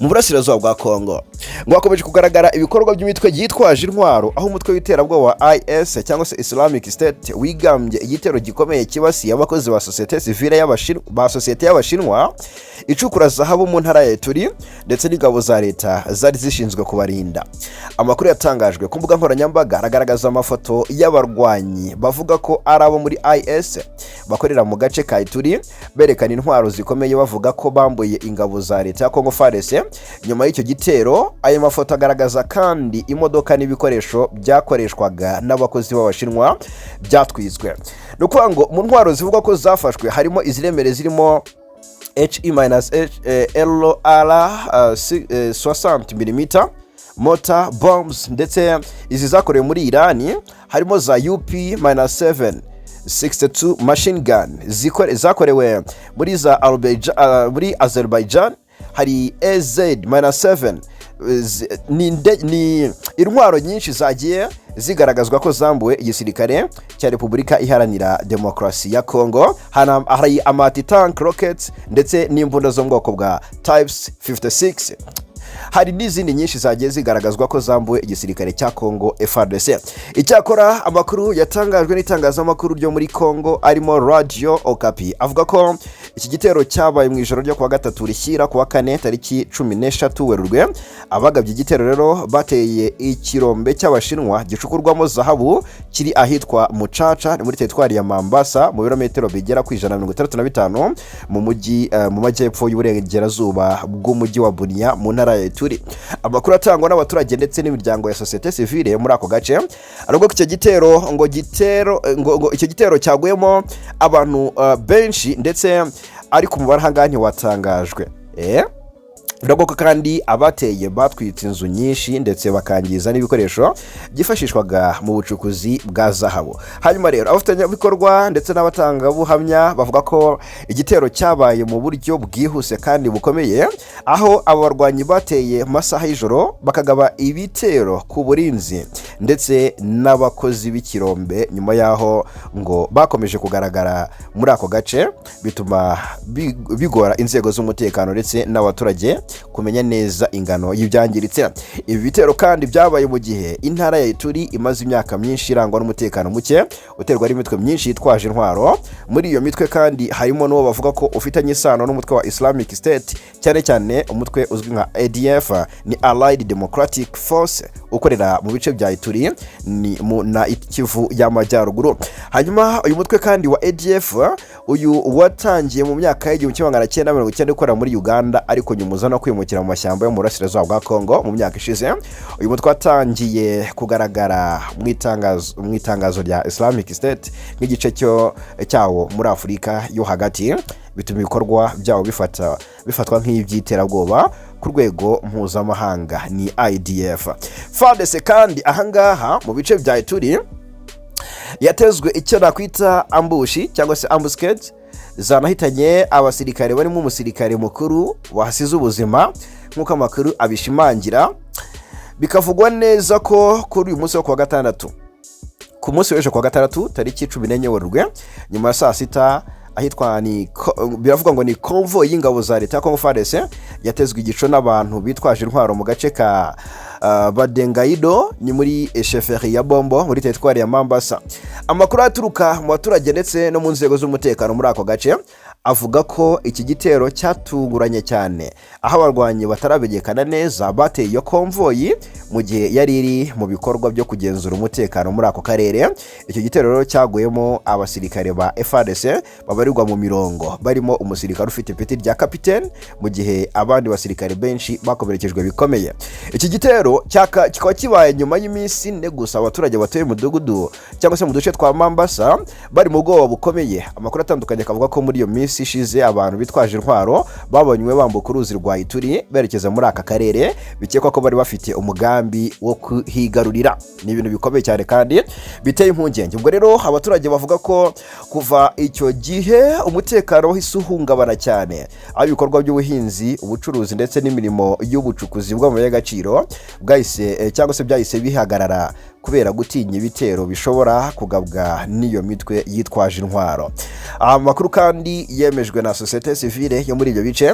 Mu burasirazuba bwa Kongo ngo hakomeje kugaragara ibikorwa by'imitwe yitwaje intwaro, aho umutwe w'iterabwoba wa IS cyangwa se Islamic State wigambye igitero gikomeye kibasiye abakozi ba sosiyete sivile ba sosiyete y'Abashinwa icukura zahabu mu ntara ya Ituri, ndetse n'ingabo za leta zari zishinzwe kubarinda. Amakuru yatangajwe ku mbuga nkoranyambaga aragaragaza amafoto y'abarwanyi bavuga ko ari abo muri IS bakorera mu gace ka Ituri, berekana intwaro zikomeye, bavuga ko bambuye ingabo za leta ya Congo FARDC nyuma y'icyo gitero. Ayo mafoto agaragaza kandi imodoka n'ibikoresho byakoreshwaga n'abakozi b'Abashinwa byatwitswe. Ni ukuvuga ngo mu ntwaro zivugwa ko zafashwe harimo iziremereye zirimo HE-LR 60 mm mortar bombs, ndetse izi zakorewe muri Irani, harimo za UP-7 62 machine gun zakorewe muri Azerbaijan, hari AZ-7. Ni intwaro nyinshi zagiye zigaragazwa ko zambuwe igisirikare cya Repubulika Iharanira Demokarasi ya Kongo. Hari ama anti-tank rockets ndetse n'imbunda zo mu bwoko bwa Type 56. Hari n'izindi nyinshi zagiye zigaragazwa ko zambuwe igisirikare cya Congo FARDC. Icyakora amakuru yatangajwe n'itangazamakuru ryo muri Congo arimo Radio Okapi avuga ko iki gitero cyabaye mu ijoro ryo kuwa gatatu rishyira kuwa kane, tariki 13 Werurwe. Abagabye igitero rero bateye ikirombe cy'Abashinwa gicukurwamo zahabu kiri ahitwa Mucaca, ni muri teritwari ya Mambasa, mu birometero bigera ku 165 mu mujyi mu majyepfo y'uburengerazuba bw'umujyi wa Bunia, mu ntara ya Ituri. Amakuru atangwa n'abaturage ndetse n'imiryango ya sosiyete sivile muri ako gace aravuga ko icyo gitero ngo gitero ngo icyo gitero cyaguyemo abantu benshi, ndetse ariko umubare ahangaha ntiwatangajwe. Biravuga ko kandi abateye batwitse inzu nyinshi, ndetse bakangiza n'ibikoresho byifashishwaga mu bucukuzi bwa zahabu. Hanyuma rero abafatanyabikorwa ndetse n'abatangabuhamya bavuga ko igitero cyabaye mu buryo bwihuse kandi bukomeye, aho abo barwanyi bateye mu masaha y'ijoro, bakagaba ibitero ku burinzi ndetse n'abakozi b'ikirombe. Nyuma y'aho ngo bakomeje kugaragara muri ako gace, bituma bigora inzego z'umutekano ndetse n'abaturage kumenya neza ingano y'ibyangiritse. Ibi bitero kandi byabaye mu gihe intara ya Ituri imaze imyaka myinshi irangwa n'umutekano muke uterwa n'imitwe myinshi yitwaje intwaro. Muri iyo mitwe kandi harimo n'uwo bavuga ko ufitanye isano n'umutwe wa Islamic State, cyane cyane umutwe uzwi nka ADF, ni Allied Democratic Force, ukorera mu bice bya Ituri ni mu na Kivu y'Amajyaruguru. Hanyuma uyu mutwe kandi wa ADF, uyu watangiye mu myaka y'1990 ukorera muri Uganda, ariko nyuma uza no kwimukira mu mashyamba yo mu burasirazuba bwa Congo mu myaka ishize. Uyu mutwe watangiye kugaragara mu itangazo rya Islamic State nk'igice cyo cyawo muri Afurika yo hagati, bituma ibikorwa byawo bifatwa nk'iby'iterabwoba ku rwego mpuzamahanga, ni ADF. FARDC kandi ahangaha mu bice bya Ituri yatezwe icyo nakwita ambush cyangwa se ambuscade, zanahitanye abasirikare barimo umusirikare mukuru wahasize ubuzima, nk'uko amakuru abishimangira. Bikavugwa neza ko kuri uyu munsi wo kuwa gatandatu ku Ku munsi w'ejo kuwa gatandatu, tariki 14 Werurwe, nyuma ya saa sita, ahitwa ni biravuga ngo ni convoy y'ingabo za leta ya Congo FARDC yatezwe igico n'abantu bitwaje intwaro mu gace ka Badengaido, ni muri chefferie ya Bombo, muri teritwari ya Mambasa. Amakuru aturuka mu baturage ndetse no mu nzego z'umutekano muri ako gace avuga ko iki gitero cyatunguranye cyane, aho abarwanyi bataramenyekana neza bateye iyo konvoyi mu gihe yari iri mu bikorwa byo kugenzura umutekano muri ako karere. Icyo gitero rero cyaguyemo abasirikare ba FARDC babarirwa mu mirongo, barimo umusirikare ufite ipeti rya kapitene, mu gihe abandi basirikare benshi bakomerekejwe bikomeye. Iki gitero kikaba kibaye nyuma y'iminsi 4 gusa abaturage batuye mu mudugudu cyangwa se mu duce twa Mambasa bari mu bwoba bukomeye. Amakuru atandukanye akavuga ko muri iyo minsi ishize abantu bitwaje intwaro babonywe bambuka uruzi rwa Ituri berekeza muri aka karere, bikekwa ko bari bafite umugambi wo kuhigarurira. Ni ibintu bikomeye cyane kandi biteye impungenge. Ubwo rero abaturage bavuga ko kuva icyo gihe umutekano wahise uhungabana cyane, aho ibikorwa by'ubuhinzi, ubucuruzi ndetse n'imirimo y'ubucukuzi bw'amabuye y'agaciro bwahise cyangwa se byahise bihagarara kubera gutinya ibitero bishobora kugabwa n'iyo mitwe yitwaje intwaro. Amakuru kandi yemejwe na sosiyete sivile yo muri ibyo bice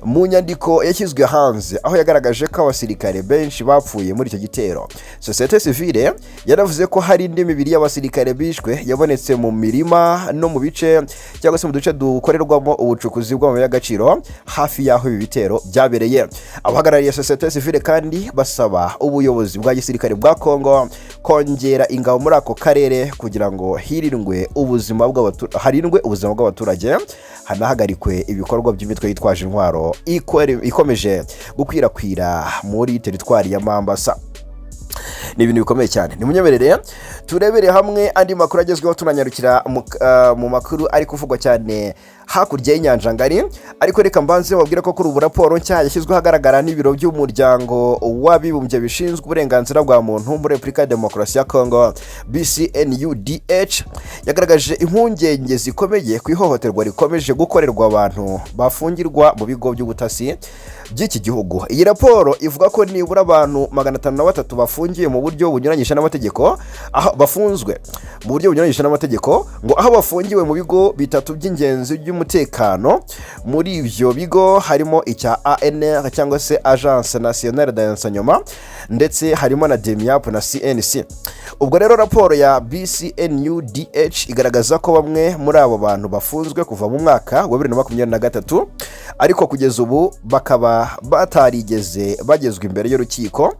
mu nyandiko yashyizwe hanze, aho yagaragaje ko abasirikare benshi bapfuye muri icyo gitero. Sosiyete sivile yaravuze ko hari indi mibiri y'abasirikare bishwe yabonetse mu mirima no mu bice cyangwa se mu duce dukorerwamo ubucukuzi bw'amabuye y'agaciro hafi y'aho ibi bitero byabereye. Abahagarariye sosiyete sivile kandi basaba ubuyobozi bwa gisirikare bwa Kongo kongera ingabo muri ako karere kugira ngo hirindwe ubuzima bw'abatu- harindwe ubuzima bw'abaturage, hanahagarikwe ibikorwa by'imitwe yitwaje intwaro ikomeje gukwirakwira muri teritwari ya Mambasa. Ni ibintu bikomeye cyane. Nimunyemerere turebere hamwe andi makuru agezweho, tunanyarukira mu makuru ari kuvugwa cyane hakurya y'inyanja ngari. Ariko reka mbanze babwire ko kuri ubu raporo nshya yashyizweho ahagaragara n'ibiro by'Umuryango w'Abibumbye bishinzwe uburenganzira bwa muntu muri Repubulika ya Demokarasi ya Congo, BCNUDH, yagaragaje impungenge zikomeye ku ihohoterwa rikomeje gukorerwa abantu bafungirwa mu bigo by'ubutasi by'iki gihugu. Iyi raporo ivuga ko nibura abantu 503 bafungiye mu buryo bunyuranyije n'amategeko, aho bafunzwe mu buryo bunyuranyije n'amategeko, ngo aho bafungiwe mu bigo bitatu by'ingenzi by'umutekano. Muri ibyo bigo harimo icya ANR cyangwa se Agence Nationale de Renseignement, ndetse harimo na DEMIAP na CNC. Ubwo rero raporo ya BCNUDH igaragaza ko bamwe muri abo bantu bafunzwe kuva mu mwaka wa 2023, ariko kugeza ubu bakaba batarigeze bagezwa imbere y'urukiko,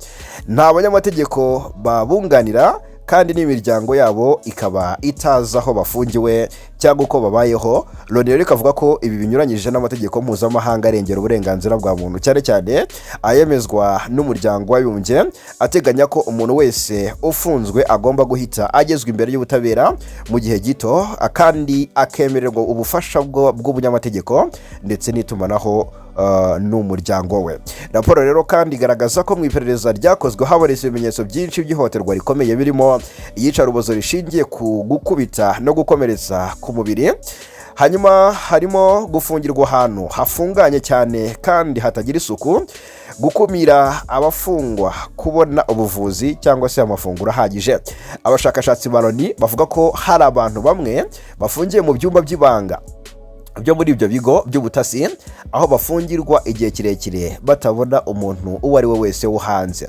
nta banyamategeko babunganira, kandi n'imiryango yabo ikaba itazi aho bafungiwe cyangwa uko babayeho. Loni rero ikavuga ko ibi binyuranyije n'amategeko mpuzamahanga arengera uburenganzira bwa muntu, cyane cyane ayemezwa n'Umuryango w'Abibumbye, ateganya ko umuntu wese ufunzwe agomba guhita agezwa imbere y'ubutabera mu gihe gito, kandi akemererwa ubufasha bw'ubunyamategeko ndetse n'itumanaho n'umuryango we. Raporo rero kandi igaragaza ko mu iperereza ryakozwe habonetse ibimenyetso byinshi by'ihohoterwa rikomeye, birimo iyicarubozo rishingiye ku gukubita no gukomeretsa ku mubiri, hanyuma harimo gufungirwa ahantu hafunganye cyane kandi hatagira isuku, gukumira abafungwa kubona ubuvuzi cyangwa se amafunguro ahagije. Abashakashatsi ba Loni bavuga ko hari abantu bamwe bafungiye mu byumba by'ibanga byo muri ibyo bigo by'ubutasi, aho bafungirwa igihe kirekire batabona umuntu uwo ari we wese wo hanze.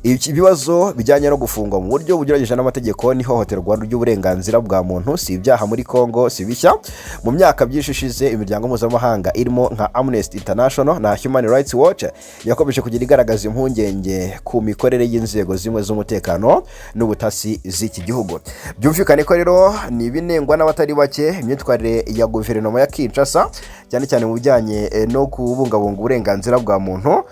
Ibibazo bijyanye no gufungwa mu buryo bunyuranyije n'amategeko n'ihohoterwa ry'uburenganzira bwa muntu si ibyaha muri Congo, si bishya. Mu myaka byinshi ishize, imiryango mpuzamahanga irimo nka Amnesty International na Human Rights Watch yakomeje kugira igaragaza impungenge ku mikorere y'inzego zimwe z'umutekano n'ubutasi z'iki gihugu. Byumvikane ko rero ni ibinengwa n'abatari bake imyitwarire ya guverinoma ya Kinshasa, cyane cyane mu bijyanye no kubungabunga uburenganzira bwa muntu.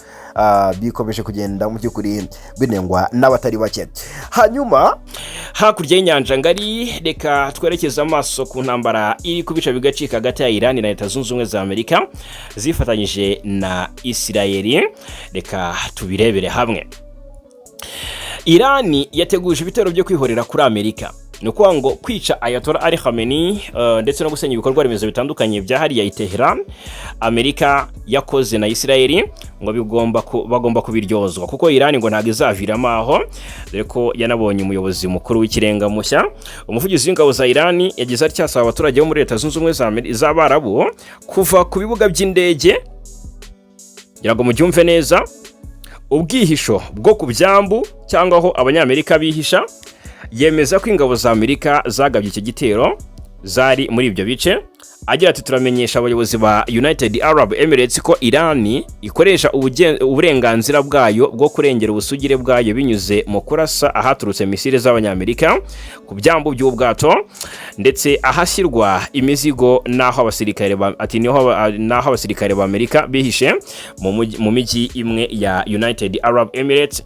Bikomeje kugenda mu by'ukuri binengwa n'abatari bake. Hanyuma hakurya y'inyanja ngari, reka twerekeze amaso ku ntambara iri kubica bigacika hagati ya Iran na Leta Zunze Ubumwe za Amerika zifatanyije na Isirayeli. Reka tubirebere hamwe. Irani yateguje ibitero byo kwihorera kuri Amerika, ni ukuvuga ngo kwica Ayatollah Ali Khamenei ndetse no gusenya ibikorwa remezo bitandukanye bya hariya i Tehran Amerika yakoze na Isirayeli, ngo bagomba kubiryozwa, kuko Irani ngo ntabwo izaviramo aho, dore ko yanabonye umuyobozi mukuru w'ikirenga mushya. Umuvugizi w'ingabo za Irani yagize atya asaba abaturage bo muri Leta Zunze Ubumwe z'Abarabu kuva ku bibuga by'indege, kugira ngo mubyumve neza, ubwihisho bwo ku byambu cyangwa aho Abanyamerika bihisha. Yemeza ko ingabo za Amerika zagabye iki gitero zari muri ibyo bice, agira ati: "Turamenyesha abayobozi ba United Arab Emirates ko Irani ikoresha uburenganzira bwayo bwo kurengera ubusugire bwayo binyuze mu kurasa ahaturutse misile z'Abanyamerika, ku byambu by'ubwato ndetse ahashyirwa imizigo n'aho abasirikare ba, ati niho n'aho abasirikare ba Amerika bihishe mu mijyi imwe ya United Arab Emirates."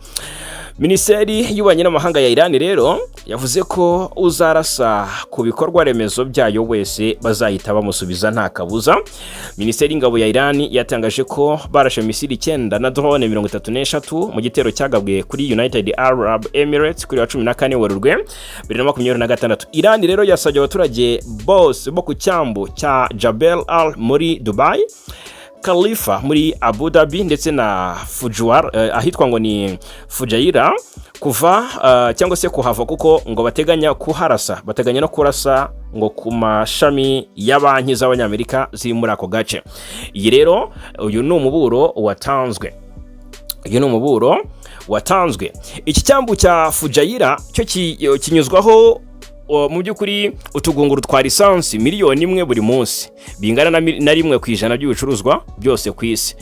Minisiteri y'Ububanyi n'Amahanga ya Iran rero yavuze ko uzarasa ku bikorwa remezo byayo wese bazahita bamusubiza nta kabuza. Minisiteri y'Ingabo ya Iran yatangaje ko barashe misile 9 na drone 33 mu gitero cyagabwe kuri United Arab Emirates kuri wa 14 Werurwe 2026. Iran rero yasabye abaturage bose bo ku cyambu cya Jebel Ali muri Dubai, Khalifa muri Abu Dhabi ndetse na Fujairah, ahitwa ngo ni Fujairah, kuva cyangwa se kuhava, kuko ngo bateganya kuharasa, bateganya no kurasa ngo ku mashami ya banki z'Abanyamerika ziri muri ako gace. Iyi rero, uyu ni umuburo watanzwe, uyu ni umuburo watanzwe. Iki cyambu cya Fujairah cyo kinyuzwaho mu by'ukuri utugunguru twa lisansi 1 miliyoni buri munsi, bingana na 1% by'ibicuruzwa byose ku isi,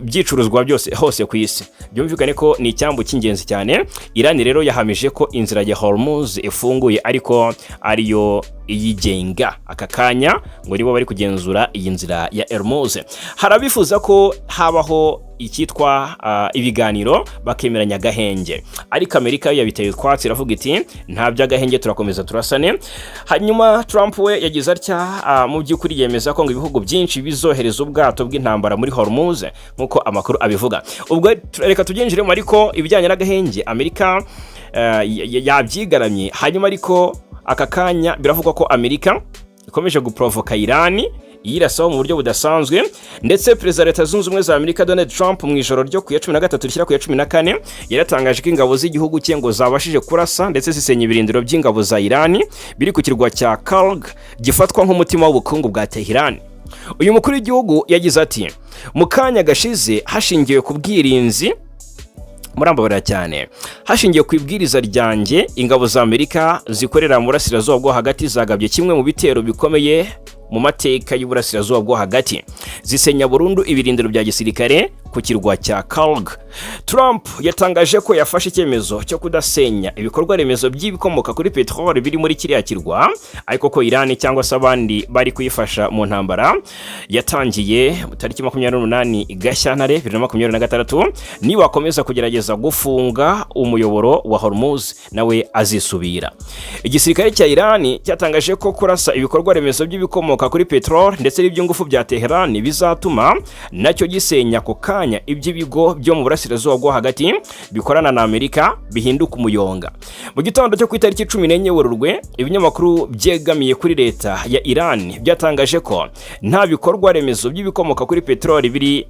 byicuruzwa byose hose ku isi. Byumvikane ko ni icyambu cy'ingenzi cyane. Iran rero yahamije ko inzira ya Hormuz ifunguye, ariko ariyo iyigenga aka kanya, ngo nibo bari kugenzura iyi nzira ya Hormuz. Hari abifuza ko habaho icyitwa ibiganiro, bakemeranya agahenge, ariko Amerika yo yabiteye utwatsi, iravuga iti: "Nta by'agahenge, turakomeza turasane." Hanyuma Trump we yagize atya, mu by'ukuri yemeza ko ngo ibihugu byinshi bizohereza ubwato bw'intambara muri Hormuz, nk'uko amakuru abivuga. Ubwo reka tubyinjiremo, ariko ibijyanye n'agahenge Amerika yabyigaramye. Hanyuma ariko aka kanya biravugwa ko Amerika ikomeje guprovoka Irani, yirasaho mu buryo budasanzwe. Ndetse Perezida wa Leta Zunze Ubumwe za Amerika Donald Trump, mu ijoro ryo ku ya 13 rishyira ku ya 14, yaratangaje ko ingabo z'igihugu cye ngo zabashije kurasa ndetse zisenya ibirindiro by'ingabo za Irani biri ku kirwa cya Kharg, gifatwa nk'umutima w'ubukungu bwa Tehran. Uyu mukuru w'igihugu yagize ati: "Mu kanya gashize, hashingiwe ku bwirinzi, murambabarira cyane, hashingiwe ku ibwiriza ryanjye, ingabo za Amerika zikorera mu Burasirazuba bwo Hagati zagabye kimwe mu bitero bikomeye mu mateka y'Uburasirazuba bwo Hagati, zisenya burundu ibirindiro bya gisirikare ku kirwa cya Kharg." Trump yatangaje ko yafashe icyemezo cyo kudasenya ibikorwa remezo by'ibikomoka kuri peteroli biri muri kiriya kirwa, ariko ko Iran cyangwa se abandi bari kuyifasha mu ntambara yatangiye tariki 28 Gashyantare 2026, nibakomeza kugerageza gufunga umuyoboro wa Hormuz, nawe azisubira. Igisirikare cya Iran cyatangaje ko kurasa ibikorwa remezo by'ibikomoka kuri peteroli ndetse n'iby'ingufu bya Tehran bizatuma nacyo gisenya ako kanya iby'ibigo byo mu Burasirazuba bwo Hagati bikorana na Amerika bihinduka umuyonga. Mu gitondo cyo ku itariki 14 Werurwe, ibinyamakuru byegamiye kuri leta ya Iran byatangaje ko nta bikorwa remezo by'ibikomoka kuri peteroli biri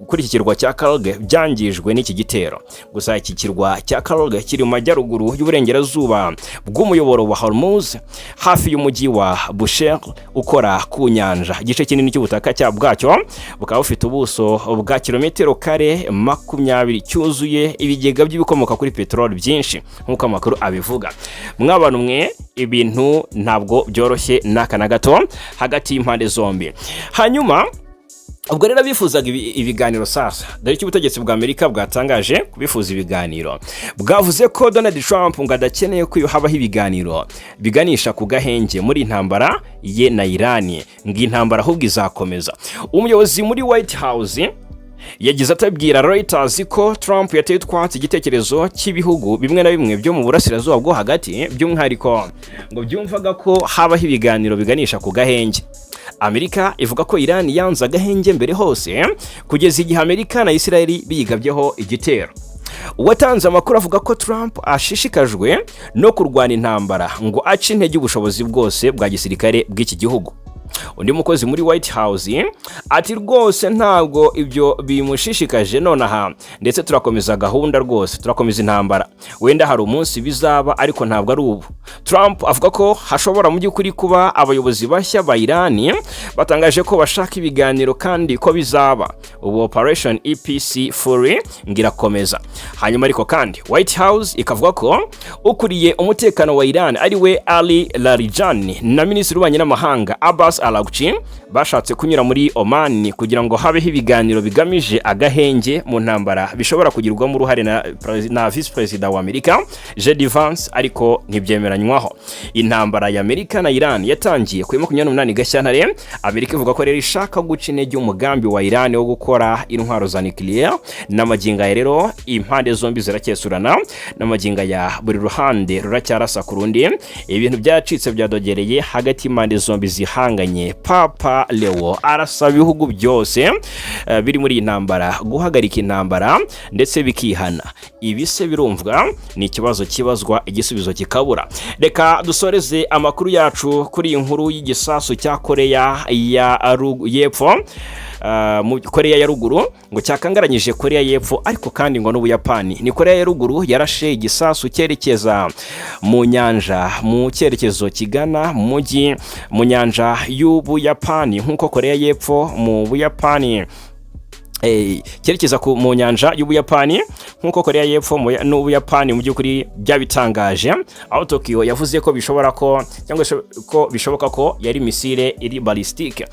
kuri iki kirwa cya Kharg byangijwe n'iki gitero. Gusa iki kirwa cya Kharg kiri mu majyaruguru y'uburengerazuba bw'umuyoboro wa Hormuz, hafi y'umujyi wa Bushehr ukora ku nyanja. Igice kinini cy'ubutaka cya bwacyo bukaba bufite ubuso bwa kilometero kare 20, cyuzuye ibigega by'ibikomoka kuri peteroli byinshi, nk'uko amakuru abivuga. Mw'abantu mwe, ibintu ntabwo byoroshye n'aka na gato hagati y'impande zombi. Hanyuma ubwo rero abifuzaga ibiganiro, sasa dore icyo ubutegetsi bwa Amerika bwatangaje kubifuza ibiganiro. Bwavuze ko Donald Trump ngo adakeneye ko habaho ibiganiro biganisha ku gahenge muri intambara ye na Irani, ngo intambara ahubwo izakomeza. Umuyobozi muri White House yagize atabwira Reuters ko Trump yateye utwatsi igitekerezo cy'ibihugu bimwe na bimwe byo mu Burasirazuba bwo Hagati, by'umwihariko ngo byumvaga ko habaho ibiganiro biganisha ku gahenge. Amerika ivuga ko Iran yanze agahenge mbere hose, kugeza igihe Amerika na Israel biyigabyeho igitero. Uwatanze amakuru avuga ko Trump ashishikajwe no kurwana intambara ngo ace intege ubushobozi bwose bwa gisirikare bw'iki gihugu. Undi mukozi muri White House ati: "Rwose ntabwo ibyo bimushishikaje nonaha, ndetse turakomeza gahunda, rwose turakomeza intambara. Wenda hari umunsi bizaba, ariko ntabwo ari ubu." Trump avuga ko hashobora mu by'ukuri kuba abayobozi bashya ba Irani batangaje ko bashaka ibiganiro kandi ko bizaba. Ubu Operation Epic Fury ngo irakomeza. Hanyuma ariko kandi White House ikavuga ko ukuriye umutekano wa Iran, ari we Ali Larijani, na minisitiri w'ububanyi n'amahanga Abbas Araghchi bashatse kunyura muri Oman kugira ngo habeho ibiganiro bigamije agahenge mu ntambara, bishobora kugirwamo uruhare na visi perezida wa Amerika JD Vance, ariko ntibyemeranywaho. Intambara ya Amerika na Iran yatangiye ku 28 Gashyantare. Amerika ivuga ko rero ishaka guca intege umugambi wa Iran wo gukora intwaro za nuclear. N'amagingo aya rero impande zombi ziracyesurana, n'amagingo ya buri ruhande ruracyarasa ku rundi. Ibintu byacitse byadogereye hagati y'impande zombi zihanganye. Papa Leo arasaba ibihugu byose biri muri iyi ntambara guhagarika intambara ndetse bikihana. Ibi se birumvwa? Ni ikibazo kibazwa igisubizo kikabura. Reka dusoreze amakuru yacu kuri iyi nkuru y'igisasu cya Koreya ya y'Epfo, mu Koreya ya Ruguru ngo cyakangaranyije Koreya y'Epfo, ariko kandi ngo n'Ubuyapani. Ni Koreya ya Ruguru yarashe igisasu cyerekeza mu nyanja, mu cyerekezo kigana mu mujyi mu nyanja y'Ubuyapani, nk'uko Koreya y'Epfo mu Buyapani cyerekeza mu nyanja y'Ubuyapani, nk'uko Koreya y'Epfo n'Ubuyapani mu by'ukuri byabitangaje, aho Tokyo yavuze ko bishobora ko cyangwa se ko bishoboka ko yari misile iri balistique.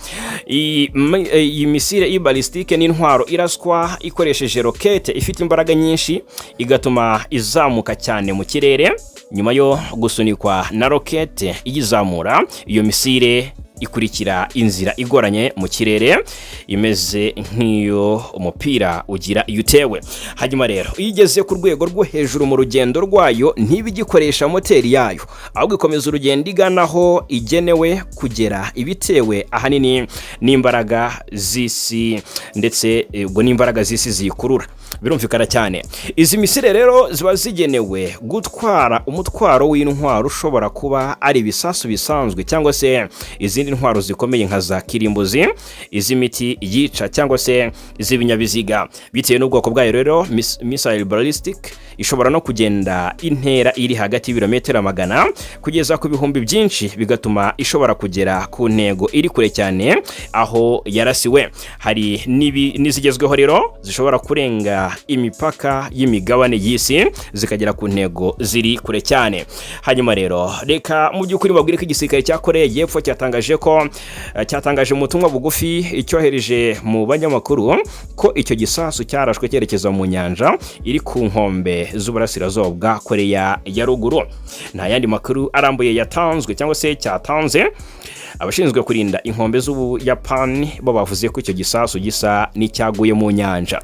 Iyi misile iri balistique ni intwaro iraswa ikoresheje rokete ifite imbaraga nyinshi, igatuma izamuka cyane mu kirere. Nyuma yo gusunikwa na rokete iyizamura, iyo misile ikurikira inzira igoranye mu kirere, imeze nk'iyo umupira ugira iyo utewe. Hanyuma rero iyo igeze ku rwego rwo hejuru mu rugendo rwayo, ntiba igikoresha moteri yayo, ahubwo ikomeza urugendo igana aho igenewe kugera, ibitewe ahanini n'imbaraga z'isi, ndetse ubwo n'imbaraga z'isi ziyikurura, birumvikana cyane. Izi misile rero ziba zigenewe gutwara umutwaro w'intwaro ushobora kuba ari ibisasu bisanzwe cyangwa se izindi ntwaro zikomeye nka za kirimbuzi, iz'imiti yica cyangwa se iz'ibinyabiziga, bitewe n'ubwoko bwayo. Rero missile ballistic ishobora no kugenda intera iri hagati y'ibirometero 100 kugeza ku bihumbi byinshi, bigatuma ishobora kugera ku ntego iri kure cyane aho yarasiwe. Hari n'izigezweho rero zishobora kurenga imipaka y'imigabane y'isi zikagera ku ntego ziri kure cyane. Hanyuma rero reka mu by'ukuri babwire ko igisirikare cya Koreya y'Epfo cyatangaje ko cyatangaje mu butumwa bugufi cyohereje mu banyamakuru ko icyo gisasu cyarashwe cyerekeza mu nyanja iri ku nkombe z'uburasirazuba bwa Koreya ya Ruguru. Nta yandi makuru arambuye yatanzwe cyangwa se cyatanze. Abashinzwe kurinda inkombe z'Ubuyapani bo bavuze ko icyo gisasu gisa n'icyaguye mu nyanja.